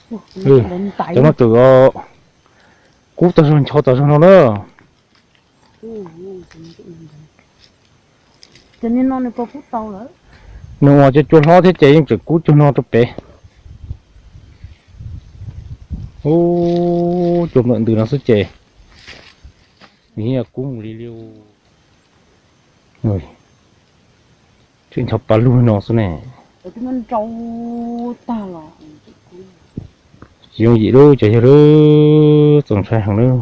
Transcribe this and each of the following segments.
Cov no tseem kub tag zog ncho tag zog no na. Nws ua cov cua hlob thiab ces yeej tseem kub cuag no rau pem. Ub, cua nplawm ntws no xwb ces nws yeej kub mus li li. Tseem ncho pa lug no xwb ne. Tsis yooj yim lub cov yawg lub, txaus ntshai heev lub.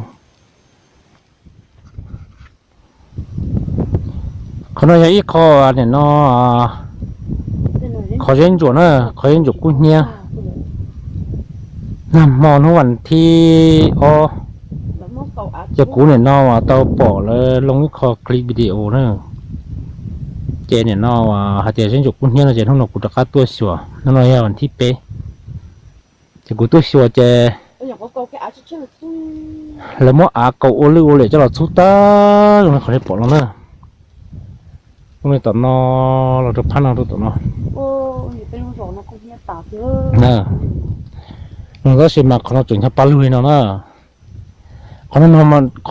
Qhov no yog ib qho, nim no qhov zeb ntsuam na, qhov zeb ntsuam kub hnyiab. Nag hmo hnub vas thib ob, ces kuv nim no uas tau pom lawv loo ib qho clip video na. Ces nim no uas hais tias zeb ntsuam kub hnyiab no ces hnub no kuv rov qab tuaj xyuas, hnub no yog vas thib peb. Ces kuv tuaj xyuas ces lawv muab av kaus ua lwj ua liam coj los txhub tag zoo li qhov nej pom no na. Ua li tom no los rau phab no rau tom no. Tab sis mas qhov no tseem ncho pa lug li no na. Qhov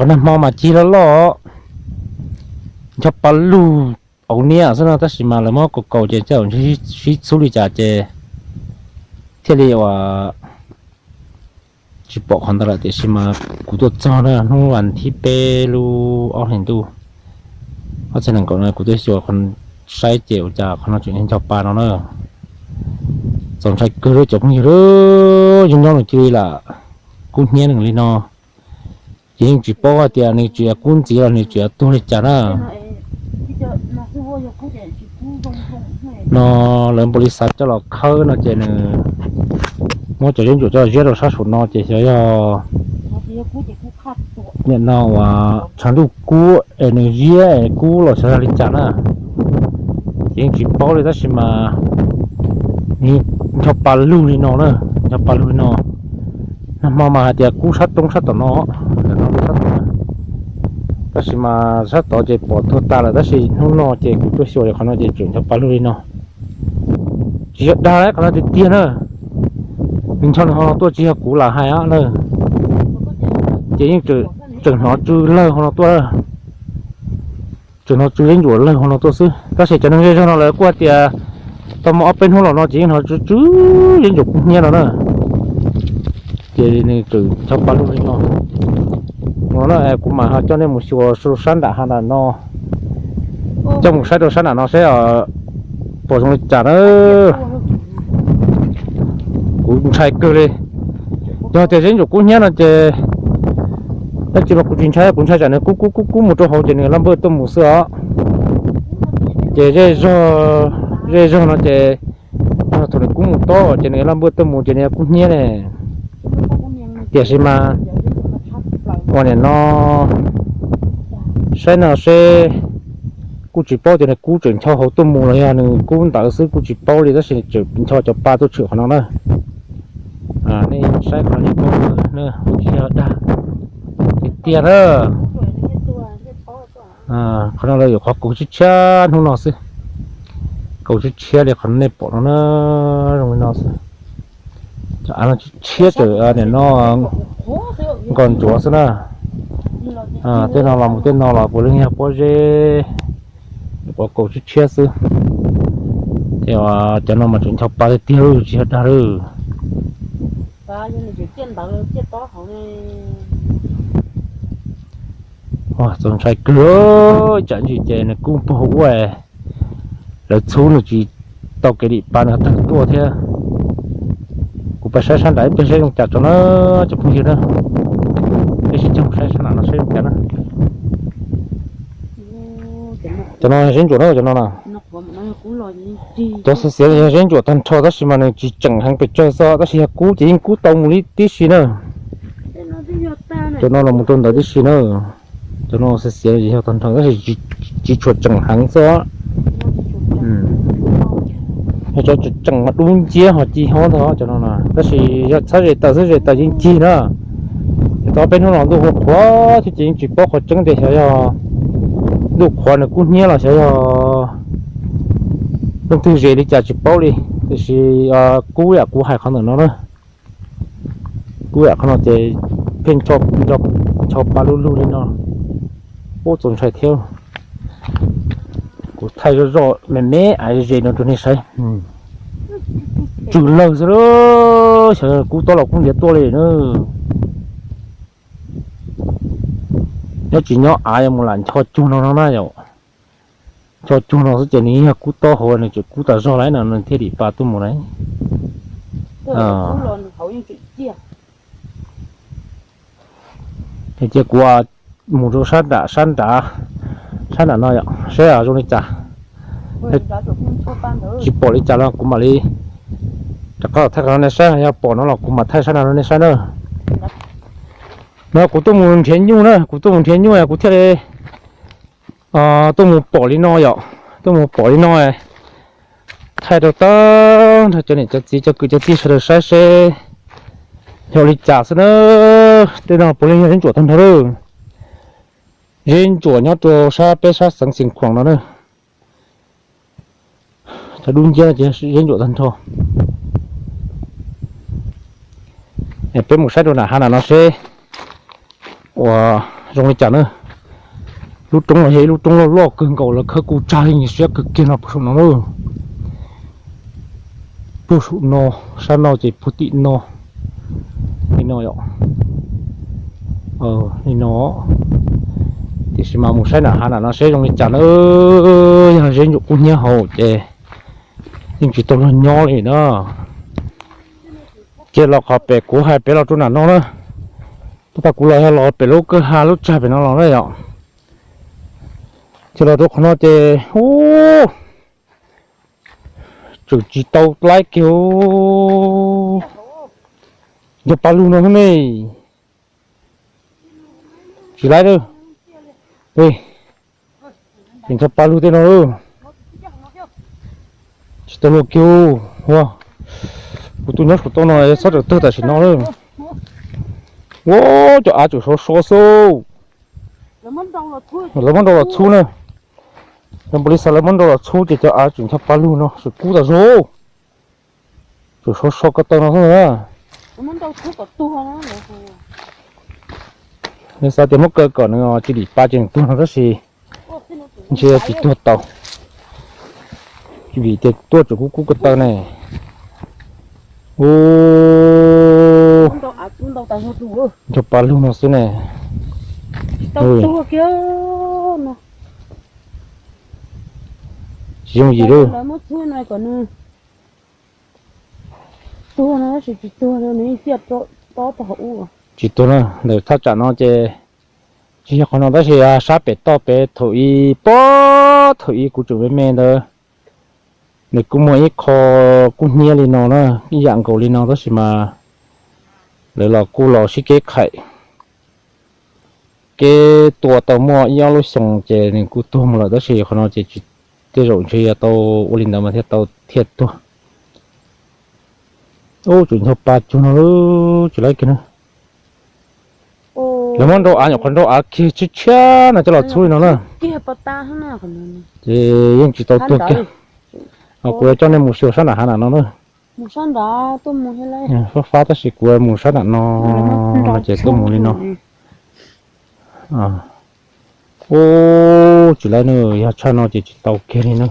nag hmo mas cig loj loj, ncho pa lug auv niab xwb no, tab sis mas lawv muab kaus kaus ces sib txhub li cas ces thiaj li uas tsis pom qhov ntawd lawm. Tiam sis mas kuv tuaj txog na hnub vas thib peb lub ob hlis ntuj ob txhiab nees nkaum no kuv tuaj xyuas qhov saib ces ua cas qhov no tseem ncho pa no na. Txaus ntshai kawg li cov phooj ywg, nyob nyob nws cia li lam kub hnyiab nws li no. Ces yeej tsis paub hais tias nws tseem yuav kub ntxiv los nws tseem yuav tuag li cas na. No lawv npaum li xav coj los khawb no ces nws muab cov zeb ntsuam coj los ziab rau sab saum no ces xyov yog nim no uas tshav ntuj kub es nws ziab es kub los xyov yog li cas na. Ces yeej tsis paub li tab sis mas ncho pa lug li no na, ncho pa lug li no. Nag hmo mas hais tias kub sab roob sab tom no, sab tom, tab sis mas sab tod ces pom tuag tas lawm tab sis hnub no ces kuv tuaj xyuas qhov no ces tseem ncho pa lug li no. Tsis yog dag qhov no tiag tiag na. Nws ncho nws ho no tuaj tsis yog kuv lam hais na. Ces yeej tseem hnov tsw lawg ho no tuaj, tseem hnov tsw zeb ntsuam lawg ho no tuaj xwb. Tab sis cov neeg zej zog no lawv kuj hais tias tau muaj ob peb hnub los no ces yeej hnov tsw tsw zeb ntsuam kub hnyiab no na. Ces nws tseem ncho pa lug li no. No na kuv mam ho coj nej mus xyuas rau sab nram hav nram no, coj mus saib rau sab nram no saib pom zoo li cas na. Kuv ntshai kawg li. Yog tias zeb ntsuam kub hnyiab no ces dab tsi mas kuv tsis ntshai, kuv ntshai tsam nws kub kub kub kub mus rau hauv ces nws laj npawj tuaj mus xwb os. Ces zej zog, zej zog no ces yog thaum nws kub mus tob ces nws laj npawj tuaj mus ces nws yuav kub hnyiab ne. Tiam sis mas ua nim no saib no seb, kuj tsis paub tias nws kub tseem ncho hauv tuaj mus los yog nws kub ntawd xwb kuj tsis paub li tab sis tseem ncho cov pa tuaj tshwm qhov no na. Nej saib qhov no yeej paub lawm, kuj tsis yog dag tiag tiag na. Qhov no lawv yuav qhov kaus tshiab tshiab hnub no xwb, kaus tshiab tshiab li qhov nej pom no na, zoo li no xwb. Cov av no tshiab tshiab tawm nim no nkos ntsuav xwb na. Tej no los mus tej no los puav leej yog pob zeb, qhov kaus tshiab tshiab xwb. Ces cov no mas tseem ncho pa tiag tiag lawm tsis yog dag lawm. Txaus ntshai kawg, tsam ntsis ces nws kub npog ua lawv txhub nws tsis tau kev dim pa nws tawg tuaj thiab. Kuv pais saib sab nram ib pliag saib zoo cas tso na, cov phooj ywg na. Peb sib cog saib sab nram no saib zoo cas na. Cov no zeb ntsuam na, cov no na. Cov xiav xiav yog zeb ntsuam tag nrho tab sis mas nws tsis tseem heev pes tsawg xwb tab sis yog kub ces yeej kub tau mus li tib si na. Cov no los mus rau ntawd tib si na. Cov no xiav xiav yog tag nrho tab sis tsis tshua tseem heev xwb. Yog cov tseem mas dub nciab ho ci hob ntag cov no na tab sis yog txhab ze taws xwb ze taws yeej cig na. Ces tau peb hnub los ntuj qhuav qhuav thiab ces yeej tsis paub qhov tseeb tias xyov yog ntuj qhuav nws kub hnyiab los xyov yog leej twg ze li cas tsis paub li. Tiam sis kub yam kuv hais qhov ntawm no na, Kuv yam qhov no ces pheej ncho pa lug lug li no, ub txaus ntshai thiab. Kuv thaij zoj zoj me me aiv ze no rau nej saib. Tsw lawg xwb, xyov kub tob los kub ntiav tuaj li na. Nyob tsis nyob av yuav mus lam ncho cuag no no na yom. Ncho cuag no xwb ces nws yog kub tob hauv, nws tseem kub tas zog lawm no nws thiaj dim pa tuaj mus na. Cia kuv mus rau sab nram, sab nram, sab nram no yom, seb zoo li cas. Tsis pom li cas los kuv mam li rov qab los thaij qhov no nej saib, yog pom no los kuv mam thaij sab nram no nej saib na. No kuv tuaj mus nrhiav nyuj na, kuv tuaj mus nrhiav nyuj kuv thiaj li tuaj mus pom li no yom, tuaj mus pom li no. Thaij rau tag nrho cov niam cov txiv cov kwv cov tij sawv daws saib seb yog li cas xwb na. Tej no puav leej yog zeb ntsuam tag nrho lawm. Zeb ntsuam nyob rau sab peb sab xeev Xeev Khuam no na. Cov dub nciab no ces zeb ntsuam tag nrho. Peb mus saib rau nram hav nram no seb ua zoo li cas na. Lub roob no yog ib lub roob loj loj kawg nkaus, lawv khawb kuj tsag li, siab kawg kiag no puag saum no na. Puag saum no, sab no ces puag tim no, li no yom. Li no, tiam sis mas mus saib nram hav nram no seb zoo li cas na. Yog zeb ntsuam kub hnyiab hauv ces yeej tsis tau luag nyob li na. Ces los qhov pem kuv hais pem los rau nram no na. Tab sis kuv los yog los pem lub kwj ha lub tsag pem no los na yom. Ces los rau qhov no ces ub, tseem tsis tau laib kiag. Ncho pa lug no xwb ne. Tsis laib lawm. Tseem ncho pa lug tej no lawm. Tsis tau luag kiag. Ua, kuv tuaj nyob saum toj no txhob rawm tawg tam sim no lawm. Ua, cov av tseem sov so xwb. Lawv muab nrau los txhub na. Lawv npaum li xav lawv muab nrau los txhub ces cov av tseem ncho pa lug no tseem kub tas zog. Tseem sov so ko taw no xwb na. Nws xav tias muab kaw kom nws tsis dim pa ces nws tuag no tab sis ntshe tsis tuag tau, vim tias tuaj tseem kub kub ko taw ne. Ub, ncho pa lug no xwb ne. Tsis yooj yim li. Tsis tuag na, ntawm thaj tsam no ces tsis yog qhov no tab sis sab pem toj pem thaum ub, pob thaum ub kuv tseem me me ntawd, nws kuj muaj ib qho kub hnyiab li no na, ib yam nkaus li no tab sis mas lawv los kuj los sib kev khaim, kev tua tau muaj ib ob lub xyoo ces nws kuj tuag mus lawm tab sis qhov no ces tej zaum ntshe yog tau ua li ntawd mas thiaj tau thiaj tuag. Ub, tseem ncho pa cuag no lawm, tsis laib kiag na. Lawv muab nrau av, nyuam qhuav nrau av kiag tshiab tshiab no coj los txhub li no na. Ces yeej tsis tau tuag kiag. Kuv yuav coj nej mus xyuas sab nram hav nram no na. Fab fab tab sis kuv mus sab nram no, no ces tuaj mus li no. Ub, tsis laib na, yog tshaj no ces tsis tau kiag li na.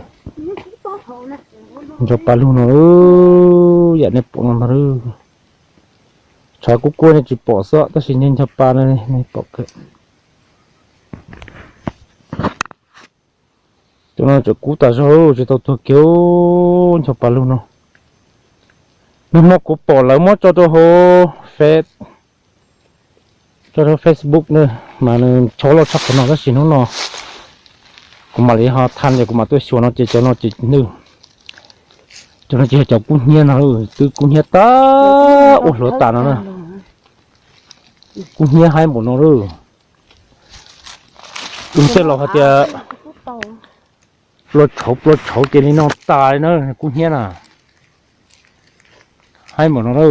Ncho pa lug no, yam nej pom no ntag. Tshav kub kub nej tsis pom xwb tab sis ncho pa no nej pom kawg. Cov no tseem kub tas zog, tsis tau tuag kiag, ncho pa lug no. Nag hmo kuv pom lawv muab tso rau hauv Face, tso rau Facebook na, mas nws ncho loj tshaj qhov no tab sis hnub no kuv mam li ho tha ces kuv mam tuaj xyuas no ces cov no ces nws, cov no ces yog cov kub hnyiab no, twb kub hnyiab tag ua hluav tas no na. Kub hnyiab haib npaum no lawm. Tus tej laus hais tias plua tshauv plua tshauv ces li no tas li na, kub hnyiab na. Haib npaum no na.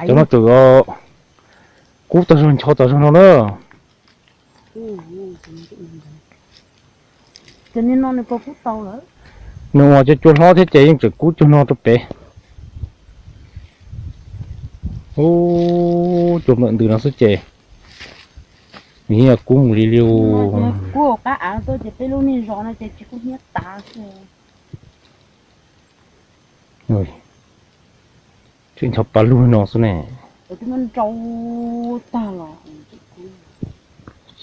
Cov no tseem kub tag zog ncho tag zog no na. Nws ua cov cua hlob thiab ces yeej tseem kub cuag no rau pem. Ub, cua nplawm ntws no xwb ces nws yeej yog kub mus li li. Kub qab av tuaj ces peb lub niag zos no ces tsis kub hnyiab tas. Tseem ncho pa lug no xwb ne. Tsis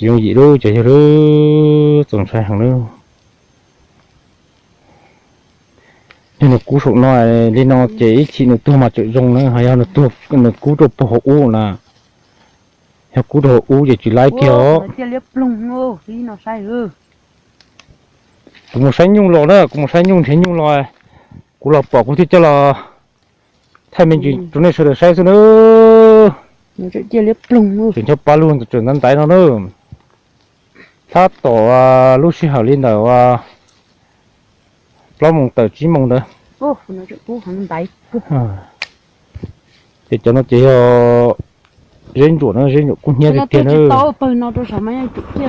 yooj yim lub cov yawg lub, txaus ntshai heev lub. Yog nws kub saum no li no ces ib chim nws tuag mas tseem zoo na, ho yog nws kub rau puag hauv ub na, yog kub rau hauv ub ces tsis laib kiag os. Kuv mus saib nyuj los na, kuv mus saib nyuj nrhiav nyuj los, kuv los pom kuv thiaj coj los thaij me ntsis rau nej sawv daws saib xwb na. Tseem ncho pa lug tseem ntaiv ntaiv no na. Tab tom lub sij hawm li ntawm plaub moos tawm tsib moos ntawd. Ces cov no ces yog zeb ntsuam na, zeb ntsuam kub hnyiab tiag tiag na.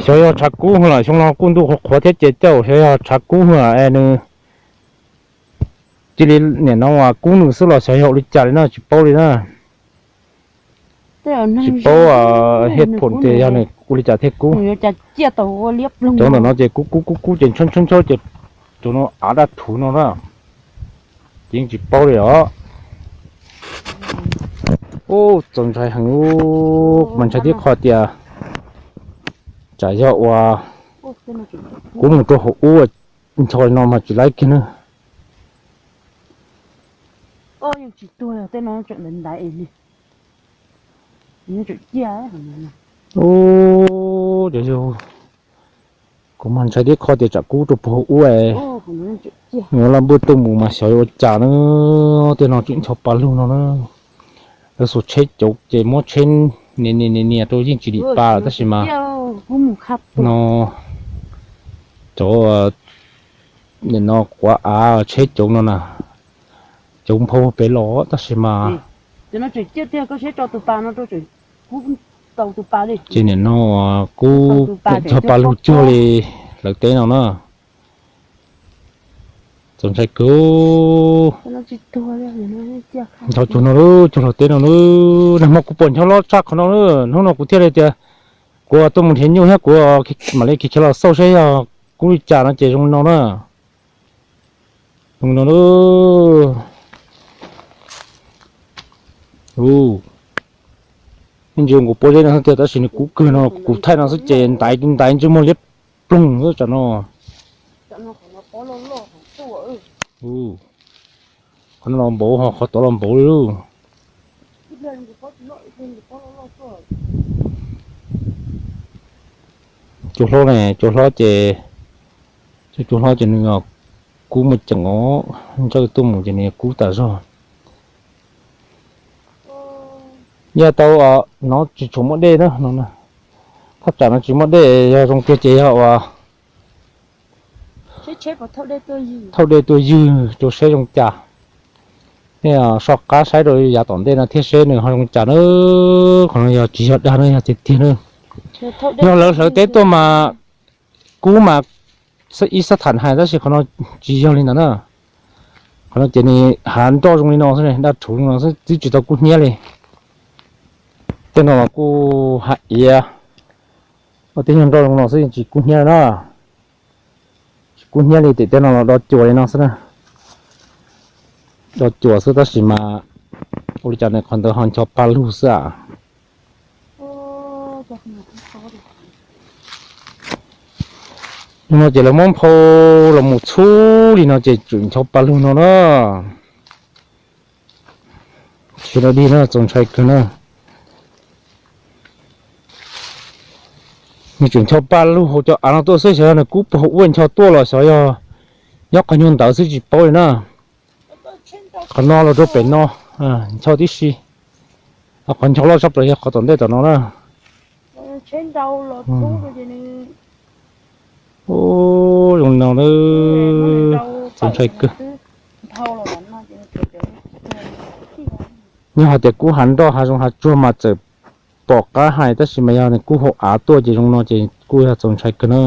Xyov yog tshav kub hwj lam xyoo no kuj ntuj qhuav qhuav thiab ces cauj, xyov yog tshav kub hwj lam es nws cia li nim no kub nws xwb los xyov yog ua li cas li na, tsis paub li na. Tsis paub hej phoom tias yog nws ua li cas thiaj kub. Cov ntawm no ces kub kub kub kub ces ntshaub ntshaub ntshaub ces cov no av daj thuv no na, ces yeej tsis paub li os. Ub, txaus ntshai heev, mas ntshai tib qho tias tsam yog uas kub mus rau hauv ub ncho li no mas tsis laib kiag na. Ub, cov yawg, kuv mas ntshai tib qho tias tsam kub rau puag hauv ub es nws laj npuj tuaj mus mas xyov yuav ua cas na. Tej no tseem ncho pa lug no na. Lawv xuas tsheb cauv ces muab tsheb nias nias nias nias rau yeej tsis dim pa tab sis mas no cov nim no quav av tsheb cauv no na, cauv nphau pem los tab sis mas ces nim no kub ncho pa lug cuag li lawv teb no na. Txaus ntshai kawg. Ncho cuag no, cuag lawv teb no na. Nag hmo kuv pom ncho loj tshaj qhov no na, hnub no kuv thiaj li tias kuv tuaj mus nrhiav nyuj thiab kuv mam li khiav los xauj seb yog kub li cas no ces zoo no na. Zoo no na. Ntsis kuv pob zeb no tiag tab sis nws kub kawg no, kuv thaij no xwb ces ntaiv ntaiv ntsej muag liab ploog xwb tsam no. Qhov no los npaum, qhov tod los npaum li. Cua hlob ne, cua hlob ces, cua hlob ces nws kub mus ceem os, ntsawj tuaj mus ces nws kub tas zog. Yog tau no tsis tshua muaj dej na, thaj tsam no tsis muaj dej, yog zoo tiag ces yog uas thauj dej tuaj ywg rau seb zoo cas. Nej soj qab saib rau yav tom ntej no thiab seb nws ho zoo cas na. Qhov no yog tsis yog dag na, yog tiag tiag na. Yog lawv hlawv teb tuaj mas kub mas ib xab tham hais tab sis qhov no tsis yog li ntawd na. Qhov no ces nws hav nroj zoo li no xwb, daj rhuv zoo no xwb, twb tsis tau kub hnyiab li. Tej no los kuj hav iav, tej nyuag nroj zoo no xwb yeej tsis kub hnyiab li na. Tsis kub hnyiab li, tim tej no los do cuas li no xwb na. Do cuas xwb tab sis mas ua li cas nws qhov ntawd ho ncho pa lug xwb a. No ces lawv muab nphau los mus txhub li no ces tseem ncho pa lug no na. Tsis dog dig na, txaus ntshai kawg na. Nws tseem ncho pa lug hauv cov av no tuaj xwb, xyov yog nws kub puag hauv ub ncho tuaj los xyov yog nyob qhov nyuag ntawd xwb tsis paub li na. Qhov no los rau pem no, ncho tib si. Qhov ncho loj tshaj plaws yog qhov tom ntej tom no na. Zoo no, txaus ntshai kawg. Yog hais tias kub hav nroj hav zoov hav tsuag mas txawm pom qab hais tab sis mas yog nws kub hauv av tuaj ces zoo no ces kuj yog txaus ntshai kawg na.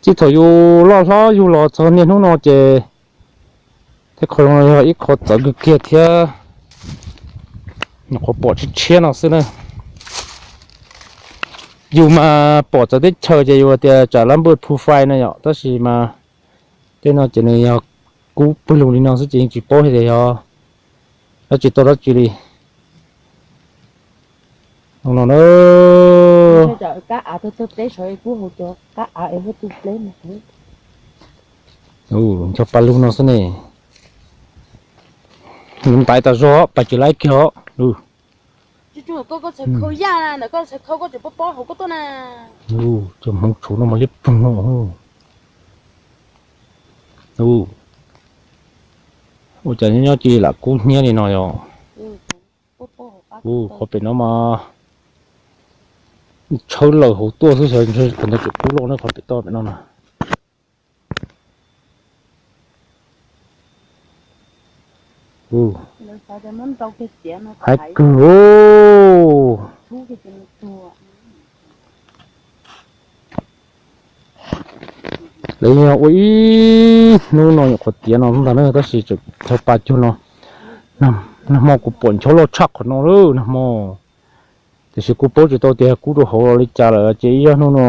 Txij thaum yus loj hlob yug los txog niaj hnub no ces Tej qhov zoo no yog ib qho txawv kawg kiag thiab, nyuam qhuav pom tshiab tshiab no xwb na. Yus mas pom txawv teb chaws ces yus tias tsam lab npawj phu fais no yom, tab sis mas tej no ces nws yog kub pawg lug li no xwb ces yeej tsis paub hais tias yog dab tsi tau dab tsi li. No na, ncho pa lug no xwb ne. Nws ntais tas zog pas tsis laib kiag os. Cov hmoov tshuv no mas liab ploog no. Ua cas nyob nyob cia li lam kub hnyiab li no yom. Qhov pem no mas tshawb lawm hauv tuaj xwb, xyov ntawd tseem kub loj na, qhov pem toj pem no na. Haib kawg. Lawv yog ua ib hnub no nyuam qhuav tiav no ntag na, tab sis tseem ncho pa cuag no. Nag hmo kuv pom ncho loj tshaj qhov no lawm nag hmo. Tiam sis kuv paub tsis tau tias kub rau hauv los li cas lawm ces ib zaj hnub no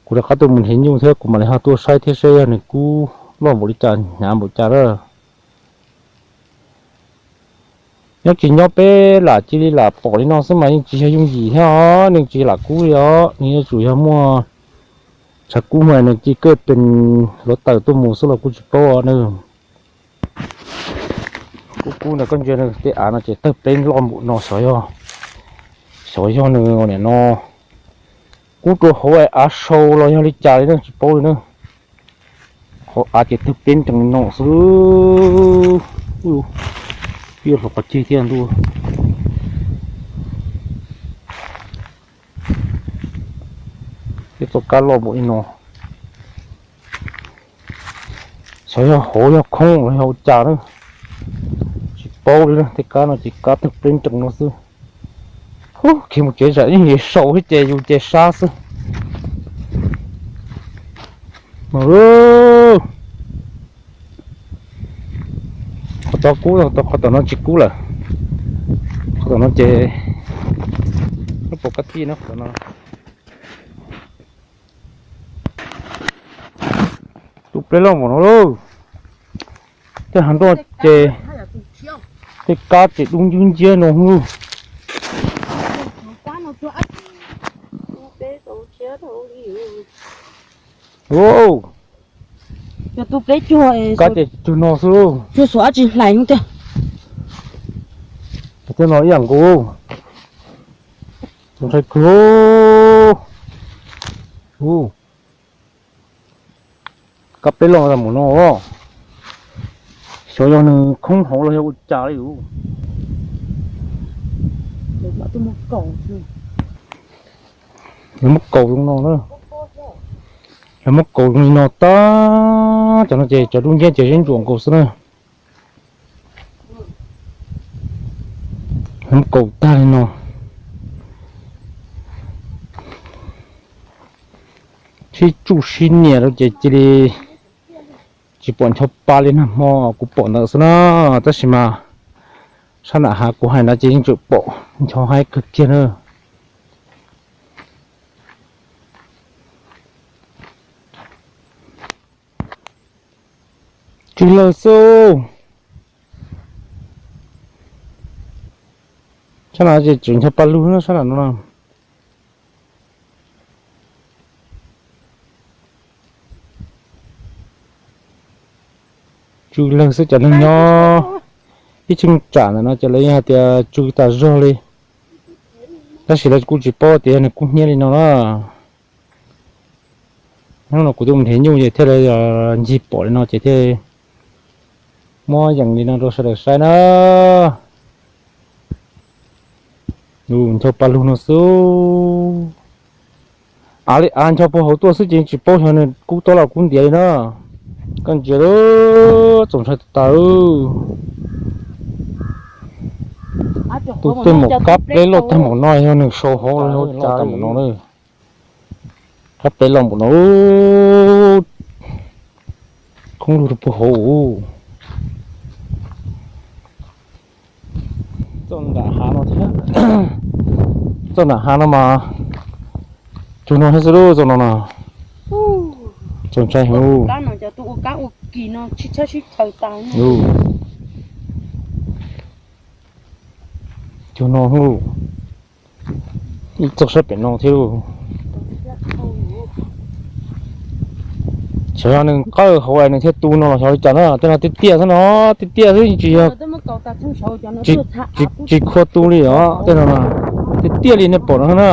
kuv rov qab tuaj mus nrhiav nyuj thiab kuv mam li ho tuaj saib thiab seb yog nws kub loj npaum li cas hnyav npaum cas lawm. Nyob tsis nyob peb lam cia li lam pom li no xwb mas yeej tsis yog yooj yim thiab os, nws tsis lam kub li os, nws yuav tsum yog muaj tshav kub mas nws cia li kawj pes hluav taws tuaj mus xwb los kuj tsis paub na. Kub kub ntawm koj ntsia tej av no ces tawg peb loj npaum no, xyov yog, xyov yog nws nim no kub rau hauv av sau los yog li cas li na tsis paub li na. Qhov av ces tawg peb nrees no xwb. Yuav hloov qhov ceg thiab ntuj. Tej txoj kab loj npaum li no, xyov yog hauv yog khoob los yog ua cas na, tsis paub li na. Tej kab no ces kab tawg peb nrees no xwb. Hu, khiav mus tsev tsam ib nim sau thiab ces yus ces sab xwb. Qhov tod kub, qhov tom no tsis kub lawm. Qhov tom no ces lub pov kab tij no, qhov tom no. Tus pleb loj npaum no lauj. Tej hav nroj ces tej kab ces dub nciab nciab no lauj. Kab ces cuag no xwb lauj. Cuag xuas dab tsi hlais no tiag. Tej no ib yam nkaus. Ntshai kawg. Kab pleb loj npaum no, xyov yog nws khoob hauv los yog ua cas li. Lawv muab kaus zoo no na. Lawv muab kaus zoo li no tag, cov no ces cov dub nciab ces zeb ntsuam nkaus xwb na. Lawv muab kaus tag li no. Sib tsuj sib nias rau ces cia li tsis pom ncho pa li nag hmo kuv pom ntawd xwb na. Tab sis mas sab nram hav kuv hais ntawd ces yeej tseem pom ncho haib kawg kiag na. Tsw lawg xwb. Sab no ces tseem ncho pa lug na sab nram no. Tsw lawg xwb, cov neeg nyob ib cheeb tsam ntawm no ces lawv yeej hais tias tsw tas zog li. Tab sis lawv kuj tsis paub tias yog nws kub hnyiab li no na. Hnub no kuv tuaj mus nrhiav nyuj ces thiaj li ncig pom li no ces thiaj muab yees li no rau sawv daws saib na. Ncho pa lug no xwb. Av li av ncho puag hauv tuaj xwb ces tsis paub xyov nws kub tob los kub ntiav li na. Koj ntsia, txaus ntshai tas tas. Tus twg mus kab pleb loj tag npaum no yog nws sau hauv los yog cas npaum no na. Kab pleb loj npaum no, khoob lug rau puag hauv. Txoj nram hav no thiab, txoj nram hav no mas cuag no thiab xwb lauj, txoj no na. Txaus ntshai heev lauj. Cuag no lauj, ib txoj sab pem no thiab lauj. Xyov yog nws qawj hauv es nws thiaj tu no los xyov li cas na, tej no tiaj tiaj xwb no, tiaj tiaj xwb tsis yog, tsis khua tu li os, tej no tiaj tiaj li nej pom no na.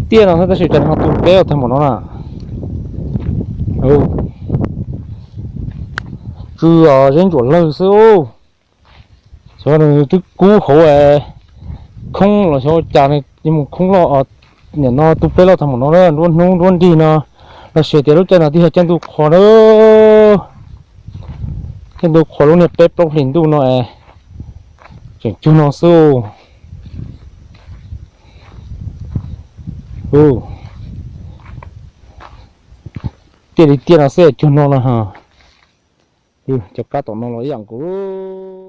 Tiaj no xwb tab sis cas nws ho tu peb los tag npaum no na. Tsw os, zeb ntsuam lawg xwb. Xyov nws twb kub hauv khoob los xyov ua cas nws mus khoob loj, nim no tu peb loj tag npaum no na, nruab hnub nruab nrig no. Los sis tias lub caij no twb yog caij ntuj qhua na, caij ntuj qhua lub niag peb plaub hlis ntuj no es tseem cuag no xwb. Tiaj li tiaj no xwb cuag no na. Cov kab tom no los ib yam nkaus.